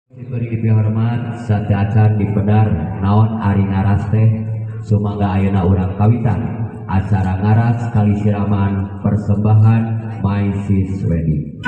Diberi hormat sateuacan dipedar naon ari ngaras teh sumangga ayeuna urang kawitan acara ngaras kali siraman persembahan My Sis Wedding.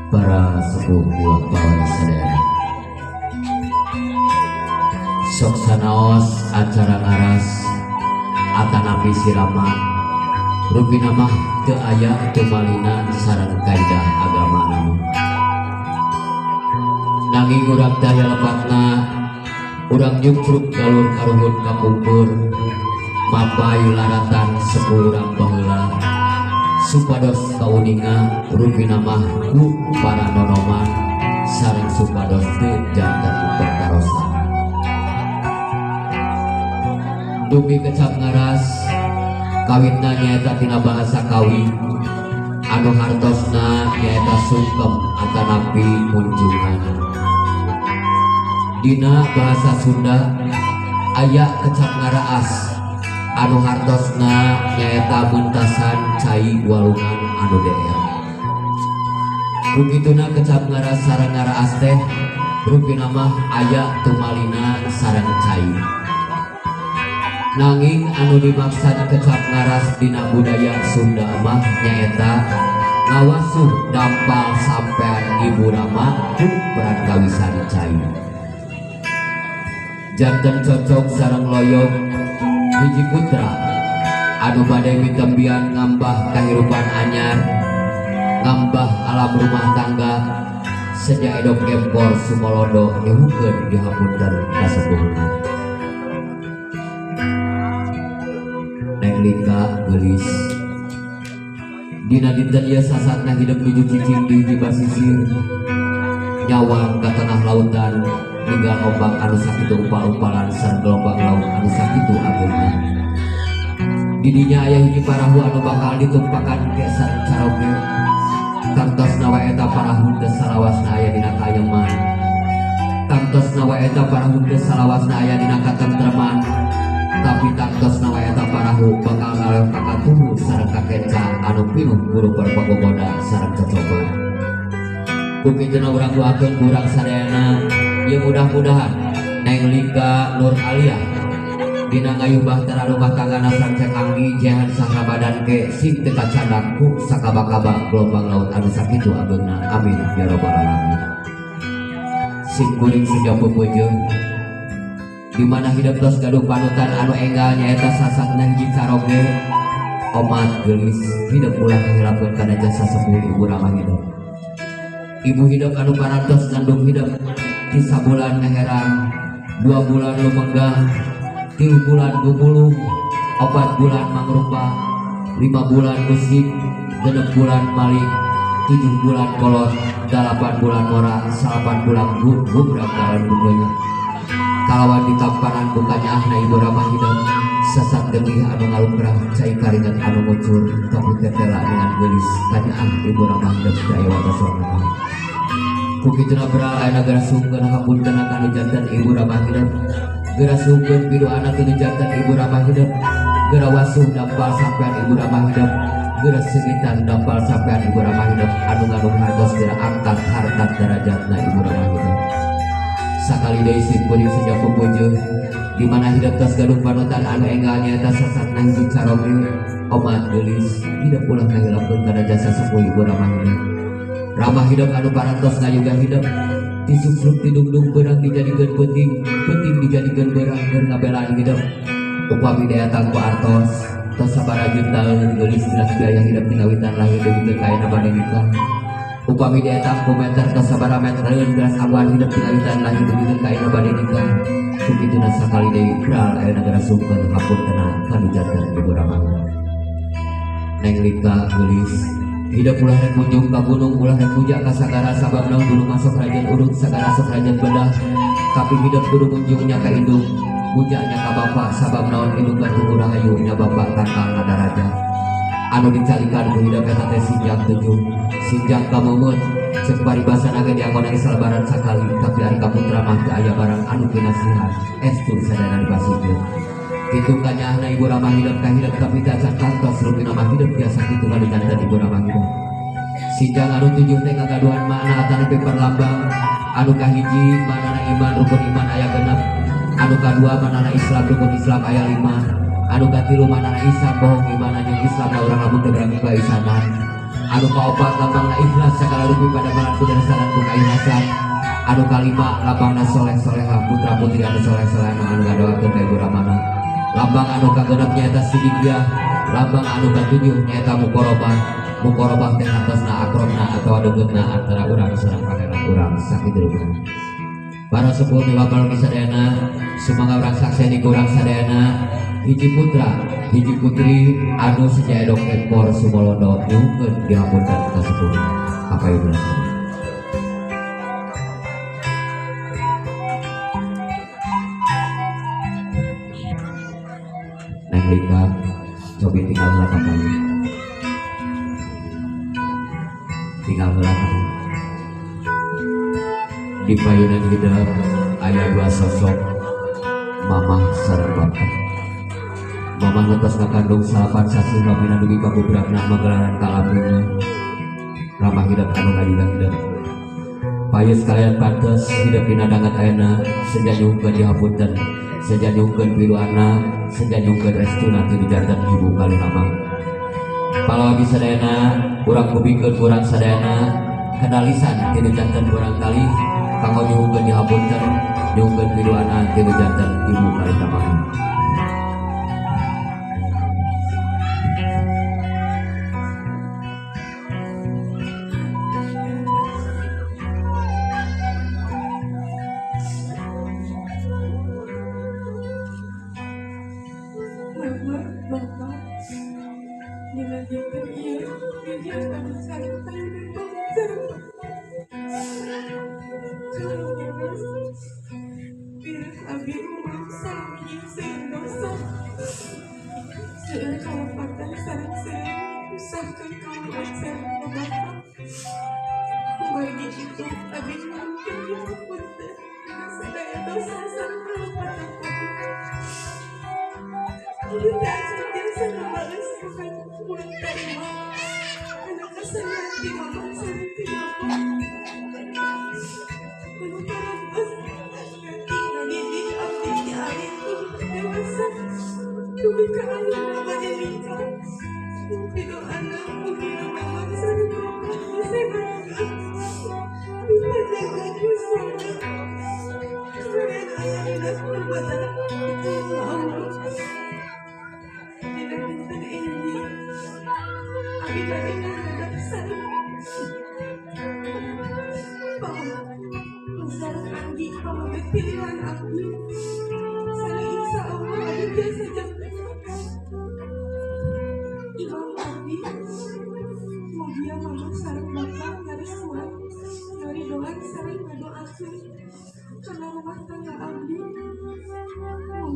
Para sepuh pawan sadaya sok sanaos acara ngaras atanapi siraman rupina mah teu aya tumalina sareng kaidah agama nama nanging urang daya lepatna urang nyukruk galur karuhun kapungkur mapay laratan sepuh urang baheula supados kauninga rupina mah ku para nonoman sareng supados teu janten pertarosan. Dupi kecap ngaras kawitna nyaeta tina bahasa kawi anu hartosna nyaeta sungkem atanapi munjungan. Dina bahasa Sunda aya kecap ngaraas anu hartosna nyaeta muntasan cai walungan anu DR. Kukituna kecap ngaras sareng ngaraas teh rupina mah aya tumalina sareng cai. Nanging anu dimaksad kecap ngaras dina budaya Sunda mah nyaeta ngawasuh dampal sampean ibu rama ku perkawisan cai. Janten cocok sareng loyong hiji putra anu bade mitembian ngambah kahirupan anyar, ngambah alam rumah tangga sejak edok gempor sumolodo nyuhunkeun dihapunten kasepuhna. Neng Lika geulis dina dinten ieu sasatna hidup nuju cicing di hiji basisir nyawang ka tengah lautan ninggal ombak anu sakitu umpal-umpalan sareng gelombang laut anu sakitu ageungna. Didinya aya hiji parahu anu bakal ditumpakan ke sareng caroge. Tangtosna wae eta parahu teu salawasna aya dina kayeman. Tangtosna wae eta parahu teu salawasna aya dina katentreman. Tapi tangtosna wae eta parahu bakal ngalewat ka katuhu sareng kakenca anu pinuh guru perpagogoda sareng cocoba. Kukituna urang doakeun ku urang sadayana ya mudah-mudahan Neng Lika Nur Aliyah dina ngayuh bahtera rumah tanggana sareng Cek Anggi jehan sahrabadan ke sing teu kacandak ku sakaba-kaba gelombang laut anu sakitu ageungna. Amin ya rabbal alamin. Sing kuring seja pepeujeuh di mana hidup tos gaduh panutan anu enggal nyaeta sasatna hiji caroge omat geulis hidup ulah kahilapkeun kana jasa sepuh ibu ramah hidup. Ibu hidup anu parantos ngandung hidup ti sabulan ngaherang 2 bulan lumenggah, 3 bulan gumulung, 4 bulan mangrupa, 5 bulan musik, 6 bulan maling, 7 bulan kolot, 8 bulan mora, 9 bulan gubrak dalam dunia. Kalawan ditampanan bukannya ahna ibu ramah hidup, sesat getih anu ngalumrah, cai karingat anu ngucur, tapi tetela dengan gelis, kanyaah ibu ramah hidup daya watasona. Kukituna beral ayeuna gerasungkeun hapunten kanu janten ibu ramah hidup, gerasungkeun piduana tinu janten ibu ramah hidup, gerawasuh dampal sampean ibu ramah hidup, geura seungitan dampal sampean ibu ramah hidup, anu ngandung hartos geura angkat harkat darajatna ibu ramah hidup. Sakali deui simkuring sejak pupujuh di mana hidup tos gaduh panutan anu enggal nyaeta sasatna hiji caroge omat geulis hidup ulah ngahilangkeun kana jasa sepuh ibu ramah hidup. Ramah hidup anu parantos ngayuga hidup disuksruk didungdung beurang dijadikeun peuting, peuting dijadikeun beurang keur ngabelaan hidup. Upami daya ku artos tos sabaraha juta geulis jelas biaya hidup tingawitan lahir dugi ka ayeuna bade nikah. Upami daya ku meter tos sabaraha metereun gelas awan hidup tingawitan lahir dugi ka ayeuna bade nikah. Kukituna sakali deui pral ayeuna gerasungkeun hapuntenna kanu janten ibu ramah. Neng Lika geulis hidup ulah rek kunjung ka gunung, ulah rek puja ka sagara, sabab naon gunung masuk rajan urut, sagara sok rajan bedah. Tapi hidup kudu kunjungnya ka indung, pujanya ka bapak, sabab naon indung ka rahayu nya bapak kangkang nadaraja. Anu dicalikan ku hidup eta teh sinjang tujuh, sinjang ka meumut, cek paribasana ge dianggon ge salebaran sakali, tapi ari ka putra mah teu aya barang anu kinasihan, estu sadayana dipasihkeun. Kitu kanyaahna ibu ramah hidup ka hidup tapi teu acan kantos rupina mah hidup biasa kitu kanu janten ibu ramah hidup. Sinjang anu tujuh teh ngagaduhan makna atanapi perlambang, anu kahiji manana iman rukun iman aya 6, anu kadua manana Islam rukun Islam aya 5, anu katilu manana Islam bohong iman jeung Islam da urang lamun teu berani kaisanan, anu kaopat lambangna ikhlas sagala rupi pada malan kudarsanan ku kaikhlasan, anu kalima lambangna soleh-soleha putra putri anu soleh-soleha anu ngadoakeun ka ibu ramana. Lambang anu kagenep nyaeta sidikiah, lambang anu katujuh nyaeta mukorobah. Mukorobah teh atasna akrobna atawa deuketna antara urang sareng pangeran urang sakitu rupana. Para sepuh miwakal sadayana, sumangga urang sakseni ku urang sadayana, hiji putra, hiji putri anu seja edok empor sumolondo nyuhunkeun dihapunten ka sepuh. Apa ieu belas? Lika, cobi tinggal heula ka payu. Tinggal heula ka payu. Di payunan hidup aya 2 sosok, mamah sareng bapak. Mamah nu tos ngakandung 9 sasih lamina dugi ka bubrakna magelaran kalamina. Ramah hidup anu ngayuga hidup. Payu sekalian pantes hidup dina dangat ayeuna seja nyuhunkeun dihapunten, seja nyuhunkeun piduana, seja nyuhunkeun restuna ti dijanten ibu kali ramah. Palawagi sadayana urang kubikeun urang sadayana kadalisan ti dijanten urang kali kanggo nyuhunkeun dihapunten, nyuhunkeun piduana ti dijanten ibu kali ramah. Pilihan aku.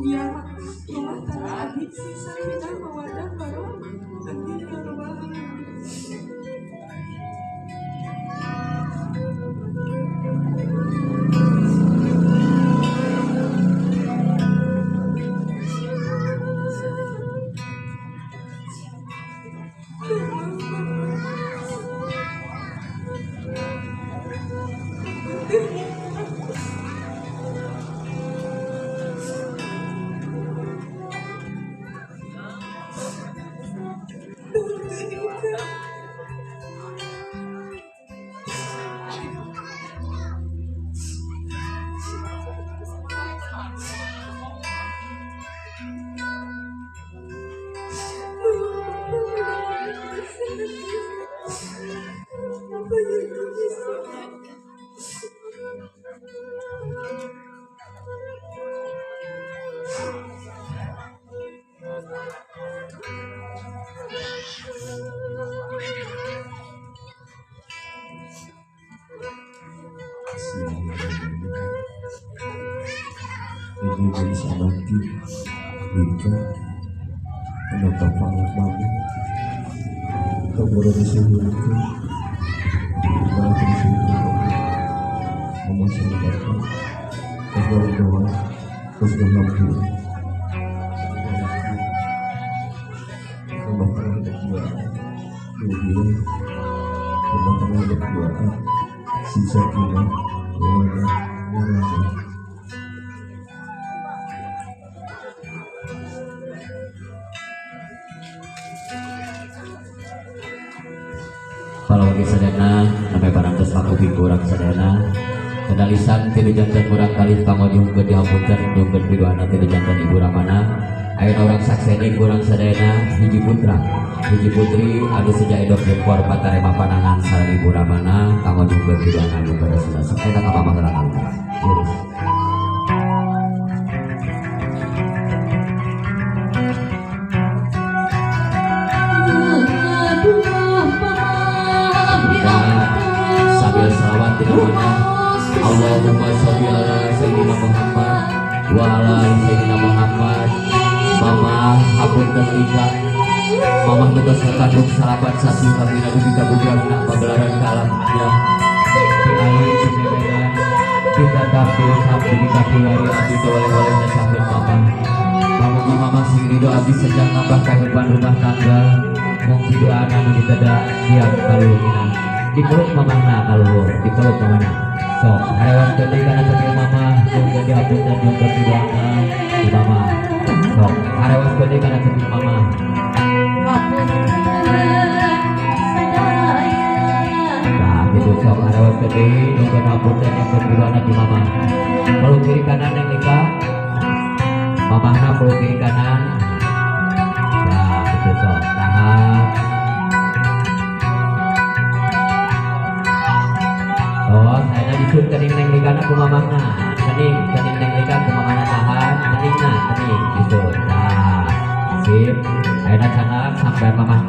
Mugia rumah tangga abdi sing sakinah mawaddah warahmah amin ya rabbal alamin. Ibu bisa nanti nikah anak bapak anak mama kamu disuruh malah disuruh mama sama bapak terus doa terus mampu rumah tangga ada dua mobil rumah tangga ada dua sisa kira warna warna. Palawagi sadana namanya parantos laku kurang sadana kendalisan tilu jantan kurang kali kanggo nyungkeun dihapunten nyungkeun piduana tilu jantan ibu ramana ayeuna urang sakseni kurang sadayana hiji putra hiji putri anu seja edok jempor patarema panangan sareng ibu ramana kanggo nyungkeun piduana nu beresna sok eta ka mamah heula lurus. Allahumma sholli ala sayyidina Muhammad wa ala ali sayyidina Muhammad. Mama hapunten lika mamah betos kakandung salapan sasi kabina dugi ka bubragna pagelaran ka alam dunya piayu cimemedan pitatap pilkap dugi ka kiwari abdi teu waleh-waleh nyasakeun mama. Pamugi mama sing ridho abdi sejak nambah kahirupan rumah tangga mung piduana nu diteda siap kaluhurna dipeluk mamahna kaluhur dipeluk mamahna sok harewan gede kana cepil mama nyungkeun dihapunten nyungkeun piduana di mama sok harewan gede kana cepil mama. Nah gitu sok harewan gede nyungkeun hapunten nyungkeun piduana di mama peluk kiri kanan yang nikah mamahna peluk kiri kanan. Nah gitu sok tahan. Oh, saya disut kening neng likana ku mamahna. Kening, kening neng lika ku mamahna tahan, keningna, kening gitu. Nah, sip. Ayeuna canak sampai mamah.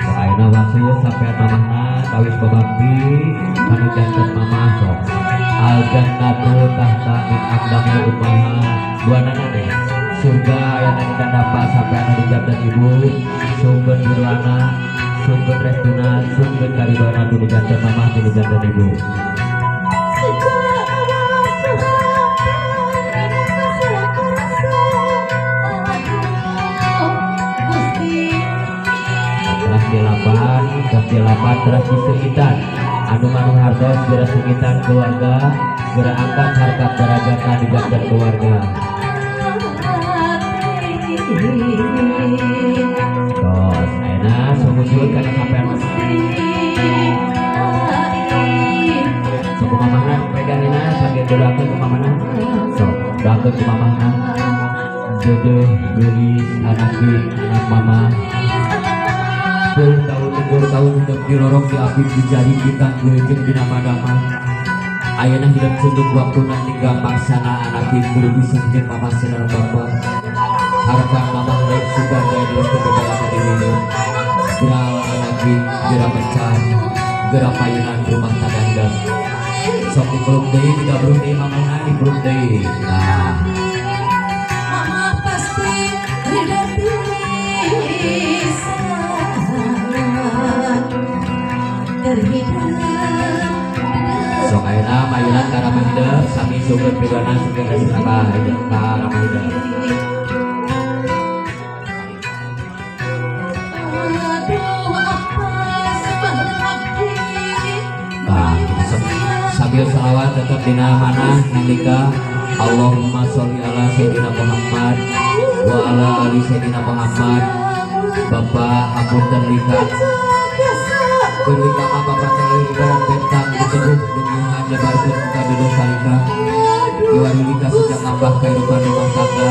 So, ayeuna wasu sampai mamahna kawis babakti kanu janten mamah sok. Al jannatu tahta min aqdamil ummahat. Dua nana deh. Surga yang kita dapat sampai anu dijabdan ibu, sumber nirwana, sumber restuna, sumber karidona nu dijanten mamah nu dijanten ibu. Terus dilapan, terus disekitan. Anu manu hartos geura sungitan keluarga, geura angkat harkat darajatna di janten keluarga. Tos, ayeuna sumujud kana sampean. Sok mamahna pegangina sambil doakeun ku mamahna. Sok doakeun ku mamahna. Jodoh geulis anak anak mama. 10 tahun 10 tahun hidup di lorong di api di jari kita jeung dina madama. Ayeuna hidup sunduk waktuna ninggal maksana anak kudu bisa jeung mama sareng bapa. Harapan mama lain suka daya terus kebebasan diri. geura mencar geura payunan rumah tangga hidup sok dipeluk deui digabruk deui mamana dipeluk deui nah mama pasti rida pisan sok ayeuna mayunan ka Rama hidup sami sugeng pidana sugeng resep ka Rama hidup. Nah, sambil selawat tetap dina mana nalika Allahumma sholli ala sayyidina Muhammad wa ala ali sayyidina Muhammad. Bapak hapunten lika Gerlika mah bapak teh barang bentang diteguh dunggungan nyebarkeun ka duduh salika kiwari lika sejak nambah kehidupan rumah tangga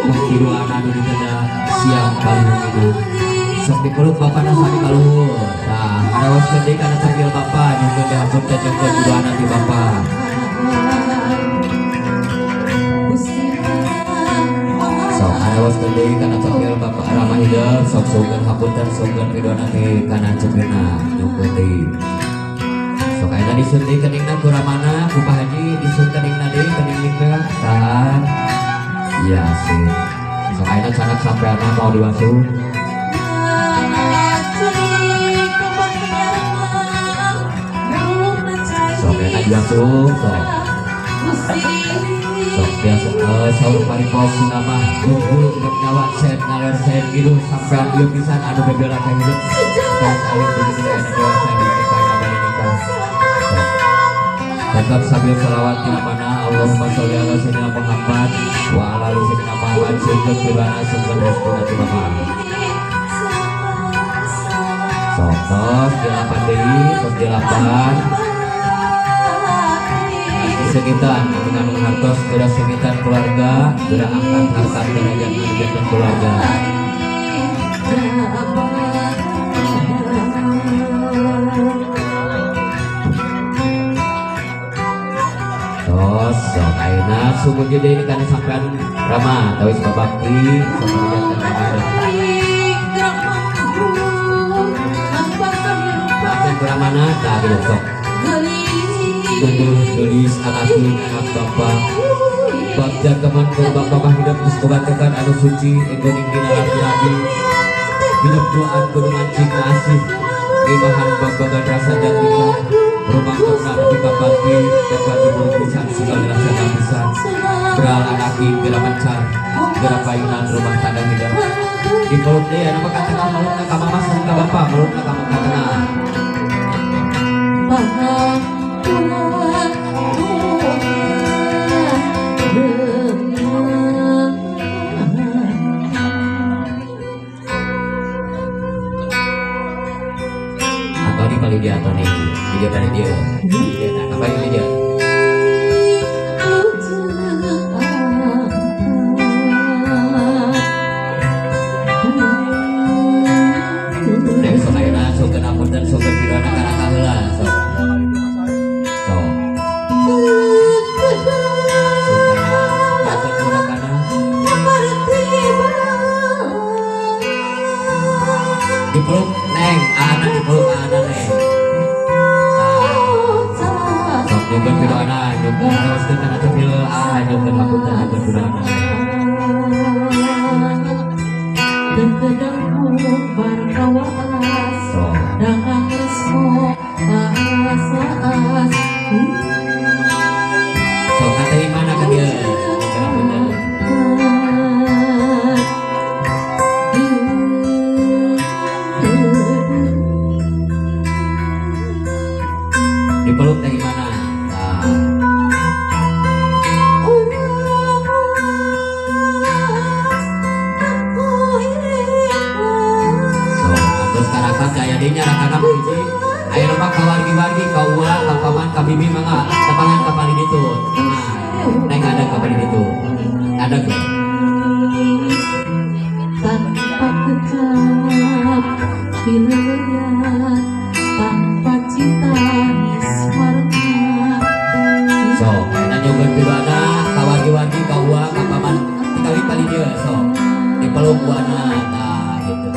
mugi doana nu diteda siang kalihungina sok dipeluk bapana sami kaluhur tah harawaskeun deui kana cepil bapa nyungkeun dihapunten nyungkeun doana ti bapa. Sok harawaskeun deui kana cepil bapa Rama hidup sok sugeng hapunten sugeng pidona teh kana cepilna nyungkeun deui. Sok ayeuna disun deui keningna ku Ramana ku Pak Haji disun keningna deui kening lika tahan. Iya sih. Sok ayeuna canak sampeanna mau diwasuh. Sok ayeuna diwasuh sok. Sok biasa saur paripos nama unggul hidup nyawa sehat ngaler sehat hidup sampean ieu pisan anu bebela ka hidup dan alim begitu aya dewasa di kaina bari nikah. Tetap sambil selawat di mana Allahumma sholli ala sayyidina Muhammad wa ala ali sayyidina Muhammad sugeng pidana sugeng restuna ti Bapak. Sok tos dilapan deui tos dilapan segitan mengandung hartos geura segitan keluarga geura angkat harta derajat derajat keluarga. Tos sok ayeuna sungguh jadi ini kana sampean Rama tawis babakti sok derajat Rama bahkan Ramana tah gitu sok tunduh gelis anakkeun anak bapa bagja teman ke bapa mah hidup geus boga tekad anu suci enggoning dina laki-laki hidup doaan kudu mancing asih imahan bagbagan rasa jatika rumah tongna nepi ka bakti dapat diburu pisan segala rasa pisan beral anaki geura mencar geura payunan rumah tangga hidup dipeluk deui anu ka tengah melukna ka mama sareng ka bapa melukna ka tengah. Atau di paling dia atau nih dia paling dia dia tak apa ini dia. Neng sok ayeuna sok apunten sok pidana kana kaheula sok. Sok. Dipeluk neng, anak dipeluk anak neng. Sok nyungkeun pidana, nyungkeun haroskeun kana cepil ah nyungkeun hapunten nyungkeun pidana. Sok. Sok kata mana ka dieu? Nyungkeun hapunten. Dipeluk teh gimana? Nah. So, terus karakat gaya dinya rakana hiji. Aya loba ka wargi-wargi ka uwa, ka paman, ka bibi mangga tepangan ka palih ditu. Tengah. Neng ada ka palih ditu. Ada ge. Tanpa kecap pileyan tanpa cinta niswarna. So, ayeuna nyungkeun pidana ka wargi-wargi ka uwa, ka paman dikali palih dieu sok. Dipeluk uwana tah gitu.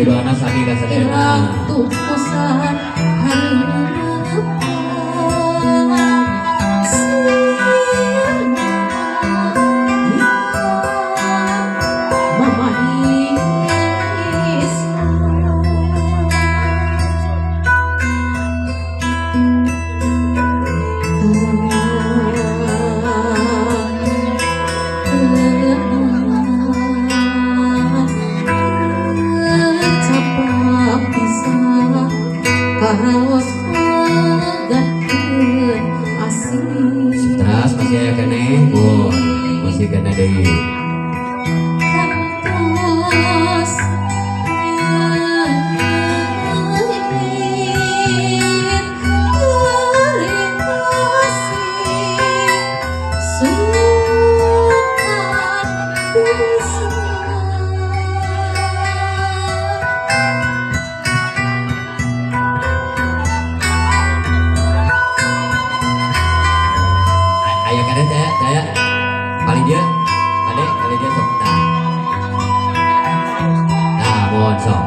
piduana sami ka sadayana. Tukusan Terus masih aya keneh, mun masih kena deui. Aya kene teh, daya kali dia, kade kali dia sok tah. Tah, mohon sok.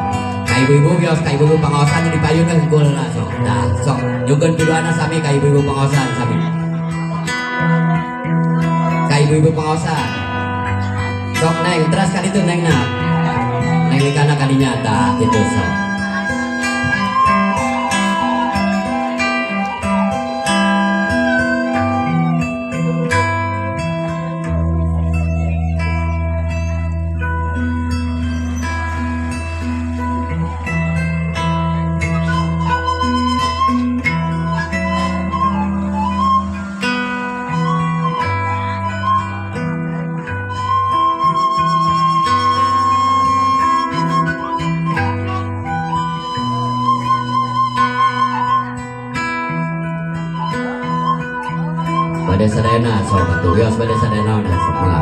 Ka ibu-ibu bios ka ibu-ibu pangaosan di payun kan gol lah sok. Tah, sok nyungkeun piduana sami ka ibu-ibu pangaosan sami. Ka ibu-ibu pangaosan. Sok neng, terus kali itu neng na. Neng likana kalinya tah gitu sok. Bade sadayana sok atuh wios bade sadayana udah sok mangga.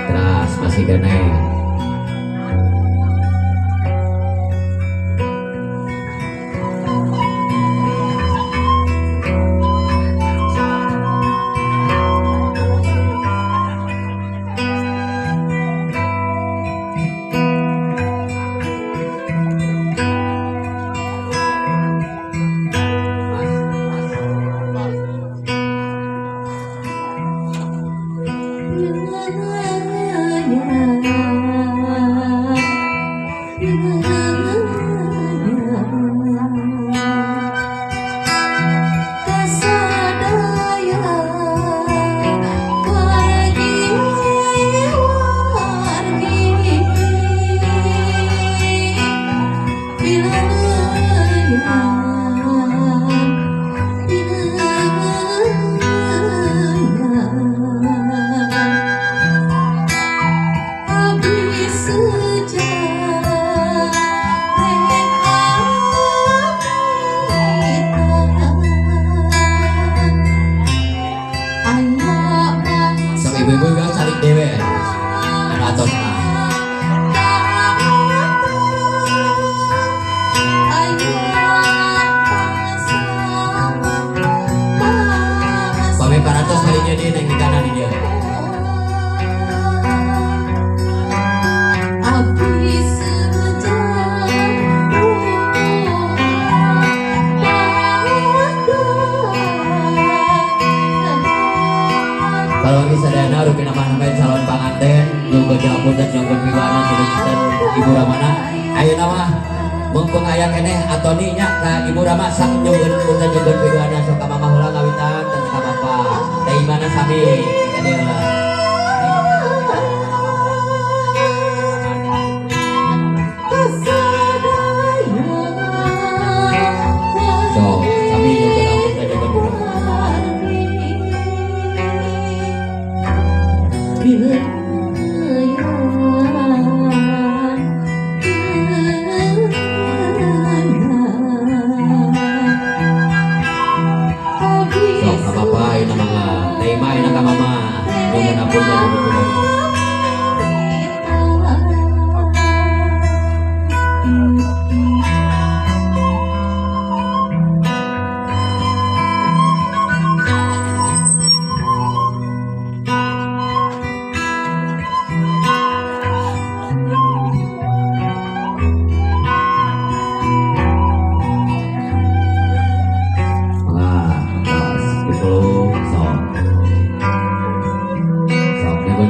Terus masih keneh. Sok ibu-ibu kan calik dewe anu atos mah. Pami parantos kalinya dia neng di kanan di dia. Kalau sadayana rupina mah calon panganten nyungkeun japunten nyungkeun piwana dan Ibu Ramana ayeuna mah mumpung aya keneh atoni nya ka Ibu Rama sang nyungkeun punten nyungkeun piwana sok ka mamah heula ngawitan dan ka bapa teh imana sami ka dieu heula. Sok sami nyungkeun apunten nyungkeun piwana. Sok ka bapa ayeuna mangga teh ima ayeuna ka mama nyungkeun apunten nyungkeun piwana.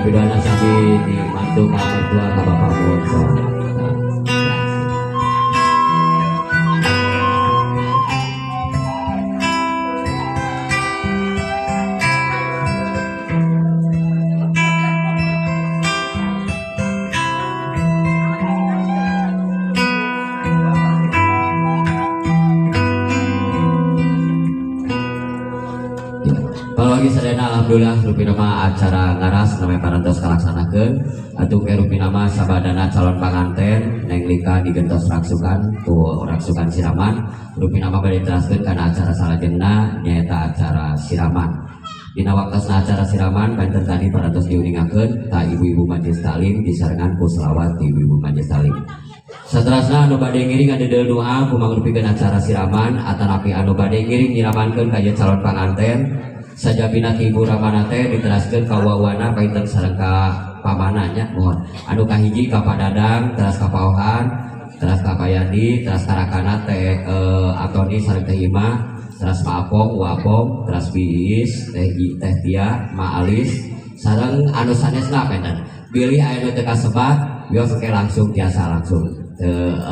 Pidoana sami dibantu ka mertua ka bapak mohon sok. Alhamdulillah rupina mah acara ngaras namanya parantos kalaksanakeun atuh ke rupina mah sabadana calon panganten Neng Lika digentos raksukan ku raksukan siraman rupina mah bade diteraskeun kana acara salajengna nyaeta acara siraman. Dina waktosna acara siraman panten tadi parantos diuningakeun ta ibu-ibu majelis taklim disarengan ku selawat ti ibu-ibu majelis taklim. Saterasna anu bade ngiring ngadeudeuh doa kumangrupikeun acara siraman atanapi anu bade ngiring nyiramankeun ka ieu calon panganten sajabina ti ibu ramana teh diteraskeun ka wawana painten sareng ka pamana nya mohon anu kahiji ka Padadang teras ka Paohan teras ka Payadi teras ka Rakana teh Antoni sareng teh Ima teras Ma Apong Wa Apong teras Biis teh teh Tia Ma Alis sareng anu sanesna painten bilih aya nu teu kasebat wios ke langsung tiasa langsung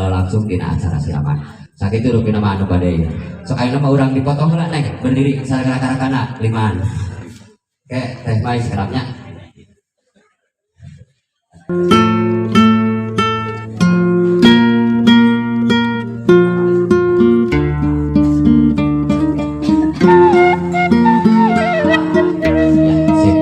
langsung dina acara siraman. Sakitu rupina mah anu bade. Sok ayeuna mah urang dipotong heula Neng, berdiri sareng raka-rakana limaan. Ke teh mai sekerapnya. Ya, sip.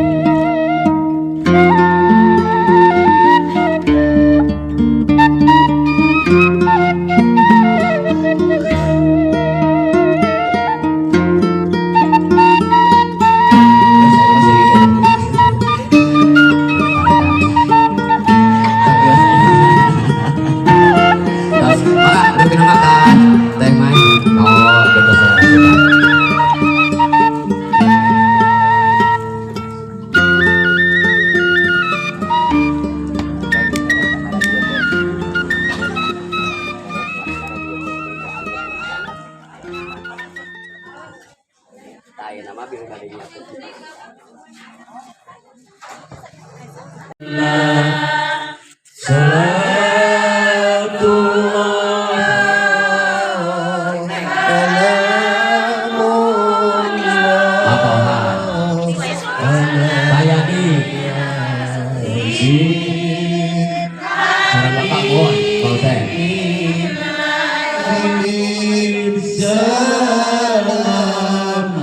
Salam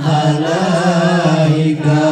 alaika.